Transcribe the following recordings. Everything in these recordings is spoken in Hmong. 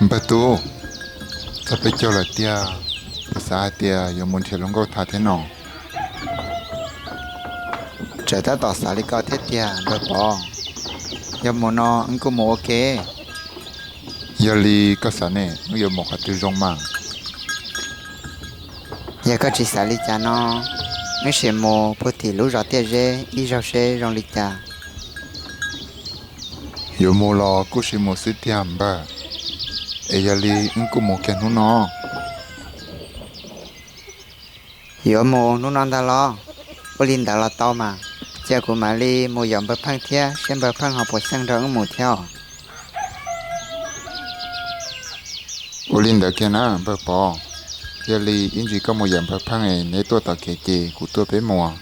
Npawg Tub, txog peb caug lawm tiag, koj xav hais tias yuav mus nrhiav hluas nkauj tham thiab no? Txawm tab tom xav li ko thiab tiag npawg Pov. Yog mus no wb kuj mus ua ke. Yog li koj xav ne, wb yuav mus qhov twg zoo mas? Yog koj tsis xav li cas no, wb sim mus puag tim lub zos Tiaj Zeb ib zaug seb zoo li cas. Yuav mus los kuj sim mus xwb tiag npawg, es yog li wb kuj mus kiag hnub no. Yuav mus hnub no ntag los? Ua li ntawd los tau mas, cia kuv mam li mus yaum npawg Pheej thiab seb npawg Pheej ho puas xyeej nrog wb mus thiab os. Ua li ntawd kiag na npawg Pov, yog li ib ntsis koj mus yaum npawg Pheej es neb tuaj tom kev ces kuv tuaj peb mus.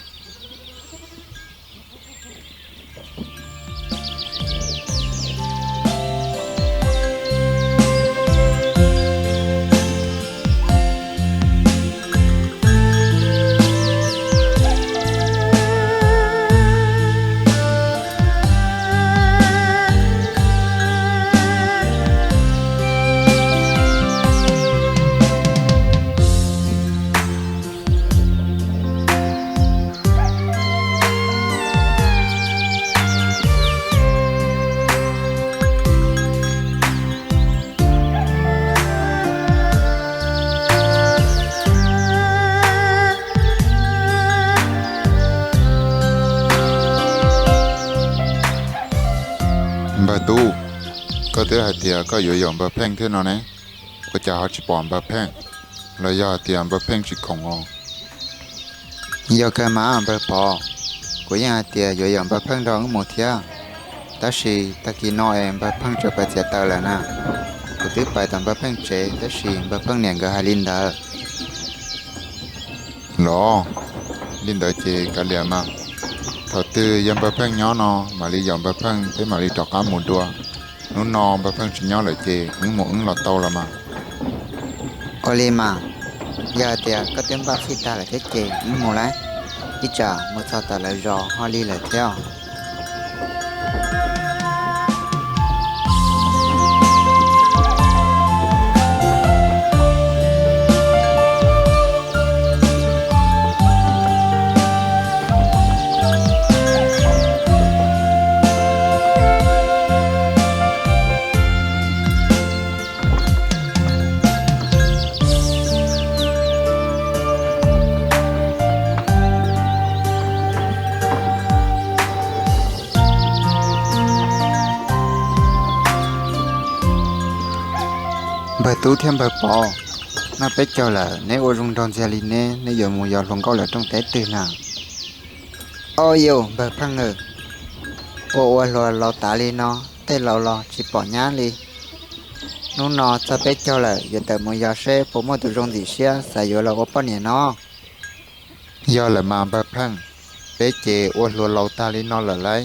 Npawg Tub, koj twb hais tias koj yuav yaum npawg Pheej thiab no ne, ua cas ho tsis pom npawg Pheej? Los yog hais tias npawg Pheej tsis khoom os? Yog kawg mas npawg Pov, kuv yeej hais tias yuav yaum npawg Pheej nrog wb mus thiab, tab sis tag kis no es npawg Pheej tseem pais txiav taws lawm na. Kuv twb pais tom npawg Pheej tsev tab sis npawg Pheej niam nkawd hais li ntawd. Los, li ntawd ces kav liam mas. Thaum twg yog npawg Pheej nyob no mam li yaum npawg Pheej, peb mam li rov qab mus dua. Hnub no npawg Pheej tsis nyob lawm ces wb mus wb los tau los mas. Ua li mas, yog hais tias koj twb npaj txhij tag lawm thiab ces wb mus lauj, ib tsam mus txog tom lawv zos ho lig lawm thiab. Npawg Tub thiab npawg Pov, noj peb caug lawm neb ua zoo nraug ntxiag li ne, neb yuav mus yos hluas nkauj lawm rooj teb twg na? Au yus, npawg Pheej, ua ua hluas laus tas li no, tej laus los tsis pom nyab li. Hnub no txog peb caug lawm, yuav tawm mus yos seb puas muaj tus zoo ntxim siab xav yuav los ua poj niam no. Yog lawm mas npawg Pheej, peb ces ua hluas laus tag li no lawm lauj,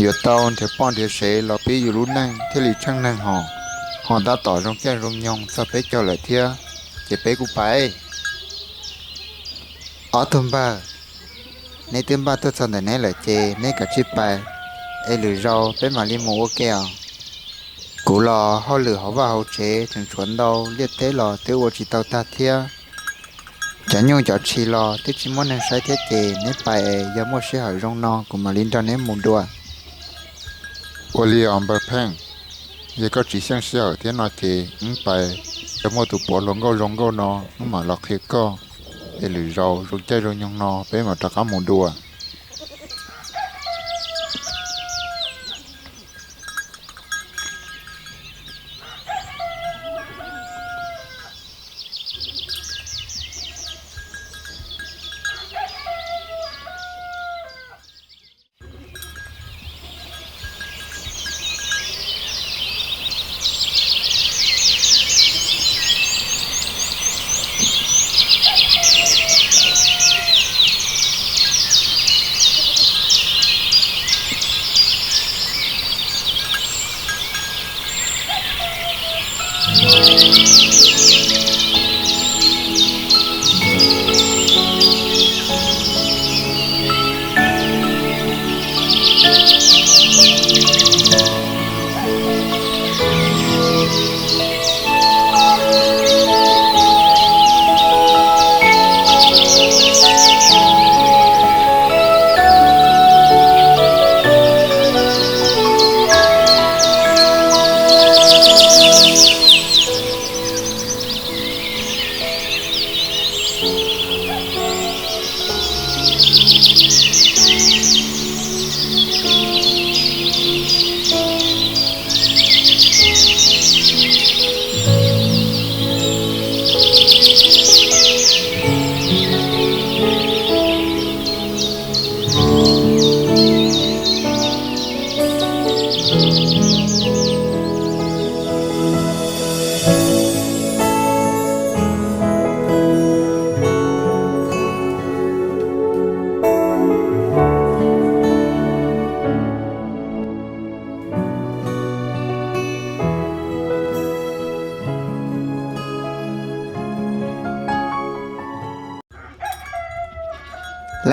yuav tau nrhiav poj nrhiav sev los pib yus lub neej thiaj li tsheej neeg hos, ho tab tom zoo caij zoo nyoog txog peb caug lawm thiab, ces peb kuj pais. Ob tug npawg, neb twb npaj tuaj txog ntawm neb lawm ces neb kav tsij pais, es lwm zaus peb mam li mus ua ke os. Kuv los hauj lwm hauv vaj hauv tsev tseem tshuav ntau, liaj teb los twb ua tsis tau tag thiab. Cov nyuj cov tshis los twb tsis muaj neeg saib thiab ces neb pais es yog muaj sij hawm zoo no kuv mam li nrog neb mus dua. Ua li os npawg Pheej, yog koj tsis xyeej sij hawm thiab no ces wb pais, yog muaj tus puav hluas nkauj zoo nkauj no wb mam los qhia koj, es lwm zaus zoo caij zoo nyoog no peb mam rov qab mus dua.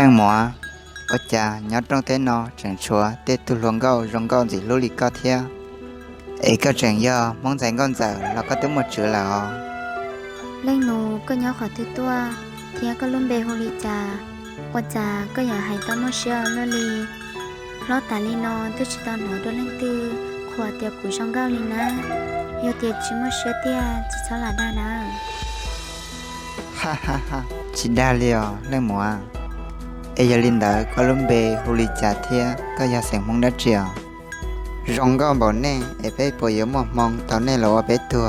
Leej muam, ua cas nyob rooj teb no tseem tshuav tej tug hluas nkauj zoo nkauj ntxim hlub li koj thiab? Es koj tseem yog Hmoob ntxhais nkauj ntxawm los koj twb muaj tswv lawm os? Leej nus, koj nyob qhov twg tuaj, thiab koj lub npe hu li cas? Ua cas koj yuav hais tau muaj siab ua luaj li? Hlob tas li no twb tsis tau hnov dua leej twg qhuas tias kuv zoo nkauj li na. Yog tias tsis muaj siab tiag tsis txhob lam dag na. Tsis dag li os leej muam. Es yog li ntawd koj lub npe hu li cas thiab koj yog xeem Hmoob dab tsi os? Zoo nkauj npaum nej es peb puas yuav muaj hmoo tau nej los ua peb tug?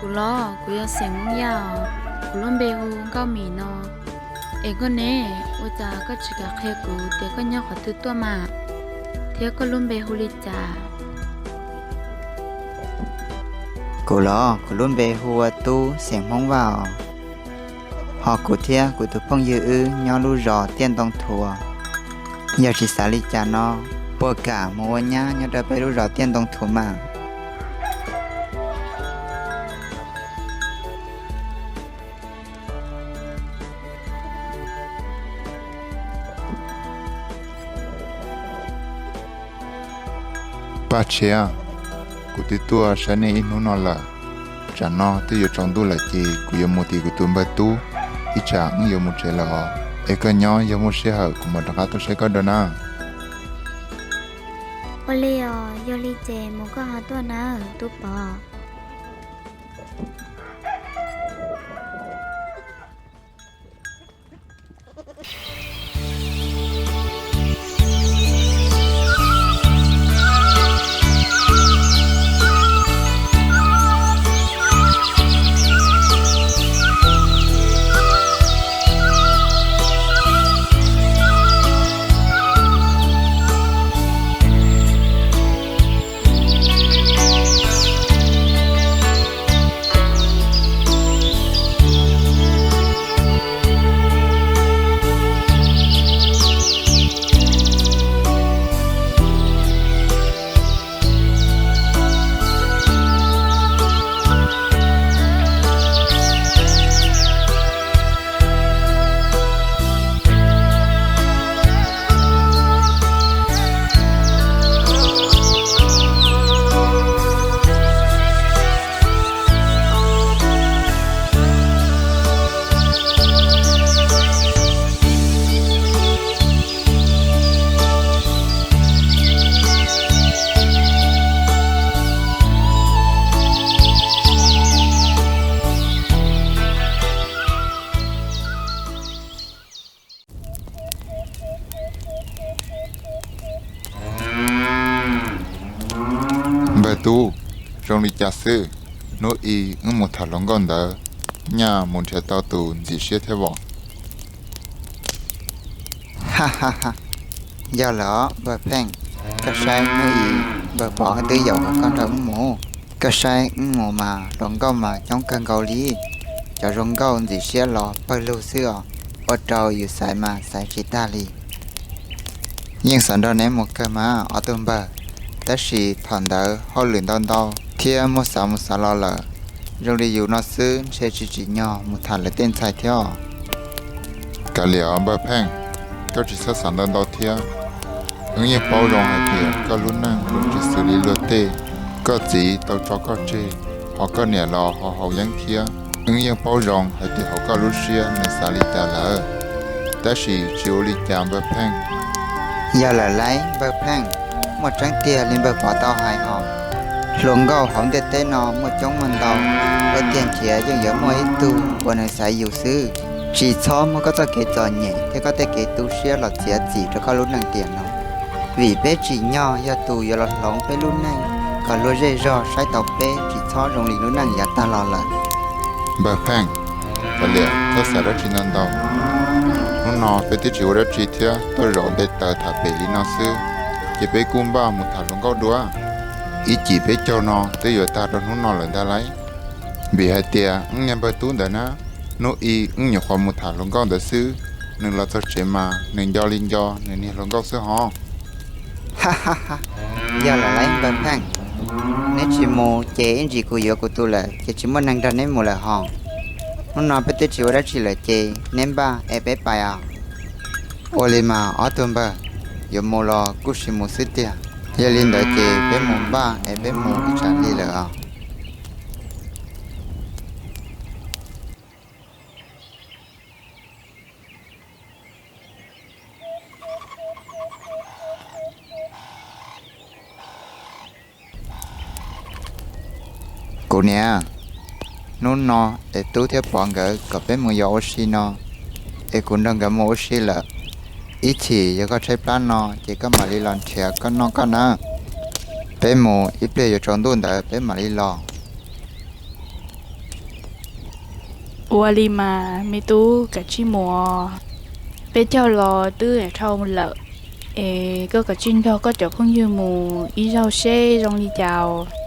Kuv los kuv yog xeem Hmoob Yaj os, kuv lub npe hu Nkauj Mim no. Es koj ne, ua cas koj tsis kam qhia kuv tias koj nyob qhov twg tuaj mas, thiab koj lub npe hu li cas? Kuv los kuv lub npe hu ua Tub, xeem Hmoob Vaj os. Ho kuv thiab kuv tus phooj ywg wb nyob lub zos Tiaj Ntoo Thuam. Yog tsis xav li cas no, puas kam mus ua nyab nyob rau peb lub zos Tiaj Ntoo Thuam mas? Paj Tshiab, kuv twb tuaj saib nej ib hnub no lawm. Tsam no twb yuav tsaus ntuj lawm ces kuv yuav mus tim kuv tus npawg Tub, ib tsam wb yuav mus tsev lawm os. Es koj nyob, yog muaj sij hawm kuv mam rov qab tuaj saib koj dua na. Ua li os, yog li ces mus koj ho tuaj na, Tub Pov. Npawg Tub, zoo li cas xwb? Hnub i wb mus tham hluas nkauj ntawd, nyaj mus nrhiav tau tus ntxim siab thiab os. Yog lawm os npawg Pheej, koj saib hnub i npawg Pov twb yaum koj nrog wb mus. Koj saib wb mus mas hluas nkauj mas coob kawg nkaus li, cov zoo nkauj ntxim siab los pawg lug xwb os, ua rau yus xaiv mas xaiv tsis tag li. Yeej xav nrog neb mus kawg mas ob tug npawg, tab sis thaum ntawd hauj lwm ntau ntau thiab muaj xav mus xav los lawm, zoo li yus no xwb ntshe tsis tsim nyog mus tham lawv tej ntxhais thiab os. Kav liam os npawg Pheej, koj tsis txhob xav ntau ntau thiab. Wb yeej paub zoo hais tias koj lub neej tsis xws li luag tej, koj txiv tau tso koj tseg, ho koj niam los ho haus yeeb thiab. Wb yeej paub zoo hais tias hauv koj lub siab nws xav li cas lawm, tab sis tsis ua li cas npawg Pheej. Yog lawm lauj npawg Pheej, muaj tseeb tiag li npawg Pov tau hais hos. Hluas nkauj hauv ntiaj teb no muaj coob muaj ntau, koj tiag nrhiav yeej yuav muaj ib tug uas nws xaiv yus xwb. Tsis txhob muab koj txoj kev txom nyem thiab koj tej kev tu siab los txiav txim rau koj lub neej tiam no, vim peb tsim nyog yog tus yuav los hloov peb lub neej kom luag zej zog saib taus peb, tsis txhob zoo li lub neej yav tag los lawm. Npawg Pheej, kav liam, txhob xav dab tsi ntau ntau. Hnub no peb twb tsis ua dab tsi thiab tuaj zaum nte taws tham pem li no xwb, ces peb kuj npaj mus tham hluas nkauj dua. Ib cim peb caug no twb yuav tag rau hnub no lawm ntag lauj. Vim hais tias wb niag npawg Tub ntawd na, hnub i wb nyuam qhuav mus tham hluas nkauj ntawd xwb, nws los txog tsev mas nws nco li nco nws niag hluas nkauj xwb hos. Yog lawm lauj npawg Pheej, neb tsis mus ces ib ntsis kuv yuav kuv tus lawm ces tsis muaj neeg nrog neb mus lawm hos. Hnub no peb twb tsis ua dab tsi lawm ces neb npaj es peb pais os. Ua li mas ob tug npawg, yuav mus los kuj sim mus xwb tiag. Yog li ntawd ces peb mus npaj es peb mus ib tsam li lawm os. Kuv niam, hnub no es Tub thiab Pov nkawd kom peb mus yos ua si no, es kuv nrog nkawd mus ua si lawm. Ib chim yog koj tshaib plab no ces koj mam li los nrhiav koj noj koj nawb. Peb mus ib pliag yuav tsaus ntuj ntawd peb mam li los. Ua li mas me tub, kav tsij mus. Peb caug los twb dhau lawm, es koj kav tsij nrog koj cov phooj ywg mus ib zaug seb zoo li cas.